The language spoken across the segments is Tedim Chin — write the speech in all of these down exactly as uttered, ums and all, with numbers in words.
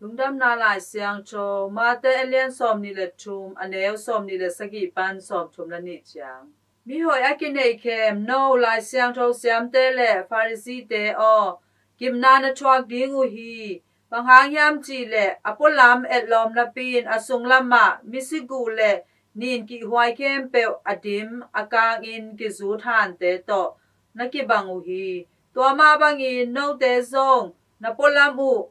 Lungdamna Lai Siangtho, Mate a lian sawmnih le thum, a neu sawmnih le sagih pan sawmthum le nih ciang. Mihoih a kineihkhem no Lai Siangtho siamte le Pharisee-te aw, gimna na thuak ding uh hi. Bang hang hiam cih leh a pualam etlawm napi-in a sunglamah misiguh le nin kihhuai khempeuh a dim a kangin kizut hante tawh na kibang uh hi. Tua mah bangin note zong na pualam uh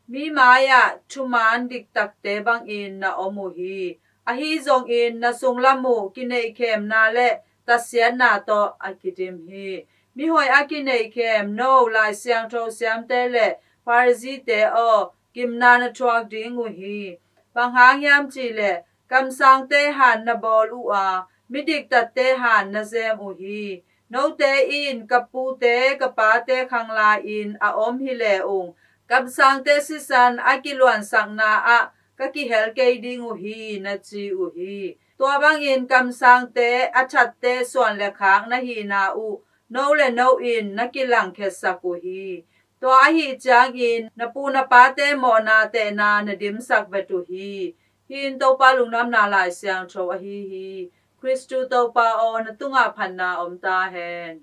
mi mai-ah thuman diktakte bangin na om uh hi. Ahi zongin na sunglam uh kineihkhemna le tatsiatna tawh a kidim hi. Mihoih a kineihkhem no Lai Siangtho siamte le Pharisee-te aw, gimna na thuak ding uh hi. Bang hang hiam cih leh kamsangte han na bawl uh a, midiktatte han na zem uh hi. Note in ka pute ka pate khang lai-in a om hi le ung, kamsangte sisan a kiluansakna ah ka kihel kei ding uh hi, na ci uh hi. Tua bangin kamsangte a thatte suan le khak na hihna uh no le no in na kilangkhiatsak uh hi. Tua ahih ciangin na pu na pate mawhna tehna na dimsak vet uh hi. Hih in Topa Lungdamna Lai Siangtho ahi hi. Khristu Topa aw, na tungah phatna om ta hen.